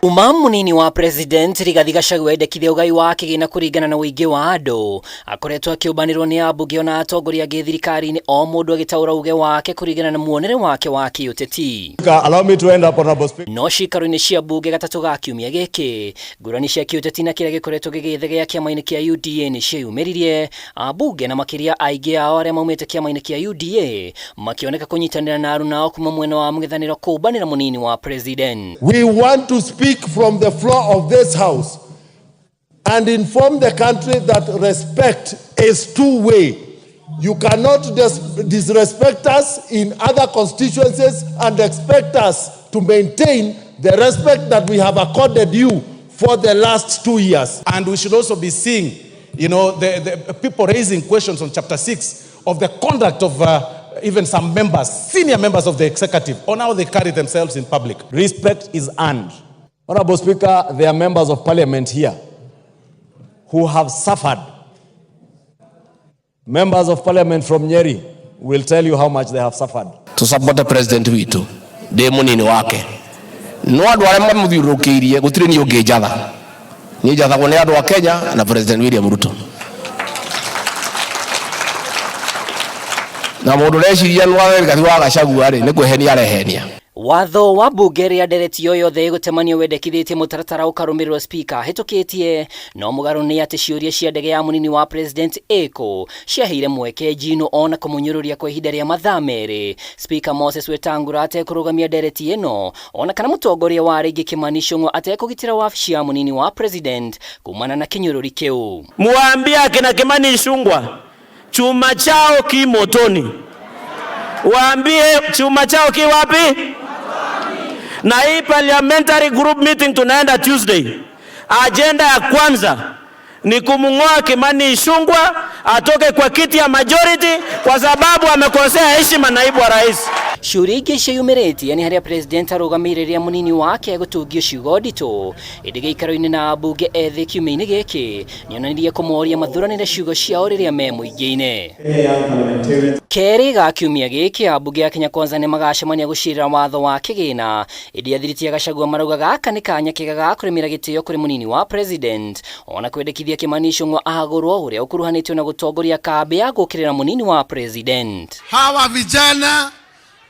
Uma munini wa president Rigathi Gachagua endekithia ugai wa kĩgĩna kũringana na ũingĩ wa andũ. Akoretwo akĩũmbanĩrwo nĩ ambunge ona atongoria angĩ thirikari-inĩ, o mũndũ agĩtaũra uge wake kũringana na muonere wake wa kĩũteti. Allow me to end up, Honorable Speaker. No ciikaro-inĩ cia mbunge gatatũ ga kiumia gĩkĩ, ngũrani cia kĩũteti na kĩrĩa gĩkoretwo gĩgĩthegea kĩama-inĩ kĩa UDA nĩ cieyumĩririe. Ambunge na makĩria aingĩ ao arĩa maumĩte kĩama-inĩ kĩa UDA makĩoneka kũnyitanĩra na aruna kuma mwena wa mũng'ethanĩro kũmbanĩra mũnini wa president. We want to speak from the floor of this house and inform the country that respect is two-way. You cannot disrespect us in other constituencies and expect us to maintain the respect that we have accorded you for the last 2 years. And we should also be seeing the people raising questions on chapter 6 of the conduct of even some members, senior members of the executive, on how they carry themselves in public. Respect is earned. Honorable Speaker, there are members of parliament here who have suffered. Members of parliament from Nyeri will tell you how much they have suffered. To support the president witũ, ndĩ mũnini wake, no andũ arĩa mamũthiũrũrũkĩirie gũtirĩ niĩ ũngĩnjatha. Niĩ njathagwo nĩ andũ a Kenya na President William Ruto. Na mũndũ ũreciria nĩ Rigathi wa Gachagua rĩ, nĩ kwĩhenia arehenia. Watho wa mbunge rĩa ndereti o yothe ĩgũtemanio wendekithĩtie mũtaratara ũkarũmĩrĩrwo speaker ahĩtũkĩtie, no mũgarũ nĩ atĩ ciũria cia ndege ya mũnini wa president ĩkũ ciaheire mweke Njino ona kũmũnyũrũria kwa ihinda rĩa mathaa merĩ. Speaker Moses Wetangula atekũrũgamia ndereti ĩno ona kana mũtongoria wa rĩngĩ Kimani Ichung'wa atekũgitĩra wabici ya mũnini wa president kumana na kĩnyũrũri kĩu. Muambie akina Kimani Ichung'wa chuma chao ki motoni, waambie chuma chao ki wapi? Na hii parliamentary group meeting tunaenda Tuesday. Agenda ya kwanza ni kumng'oa Kimani Ichung'wa atoke kwa kiti ya majority kwa sababu amekosea heshima naibu wa rais. Ciũria ingĩ ciĩyumĩrĩtie nĩ harĩa president arũgamĩire rĩrĩa mũnini wake egũtungio ciugo nditũ, ĩndĩ gĩikaro-inĩ na ambunge ethĩ kiumia-inĩ gĩkĩ nĩonanirie kũmoria mathuranĩre ciugo ciao rĩrĩa me mũingĩ-inĩ. Kerĩ ga kiumia gĩkĩ ambunge a Kenya Kwanza nĩ magacemania gũcirĩra watho wa kĩgĩna, ĩndĩ athiriti a Gachagua marauga gaka nĩ kanya kega ga kũrĩmĩra gĩtĩo kũrĩ mũnini wa president ona kwendekithia Kimani Ichung'wa ahagũrwo ũrĩa ũkuruhanĩtio na gũtongoria kambĩ ya gũũkĩrĩra mũnini wa president. Hawa vijana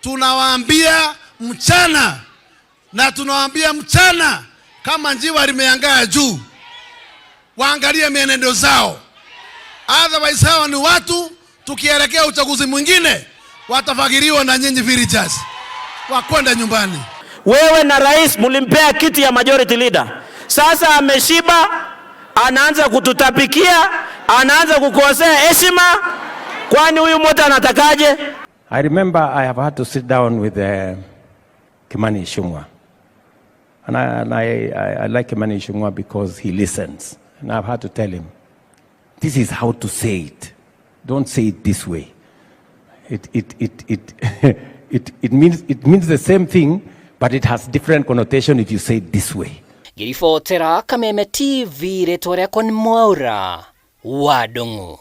tunawaambia mchana na tunawaambia mchana kama njiwa limeangaa juu, waangalie mienendo zao, otherwise hawa ni watu tukielekea uchaguzi mwingine watafagiriwa na nyinyi villagers wakwenda nyumbani. Wewe na rais mulimpea kiti ya majority leader, sasa ameshiba, anaanza kututapikia, anaanza kukosea heshima. Kwani huyu mtu anatakaje? I remember I have had to sit down with Kimani Ichung'wa. And I like Kimani Ichung'wa because he listens. And I've had to tell him, this is how to say it. Don't say it this way. It means the same thing, but it has different connotation if you say it this way. Ngĩribotera Kameme TV, rĩtwa rĩakwa nĩ Mwaura wa Ndung'u.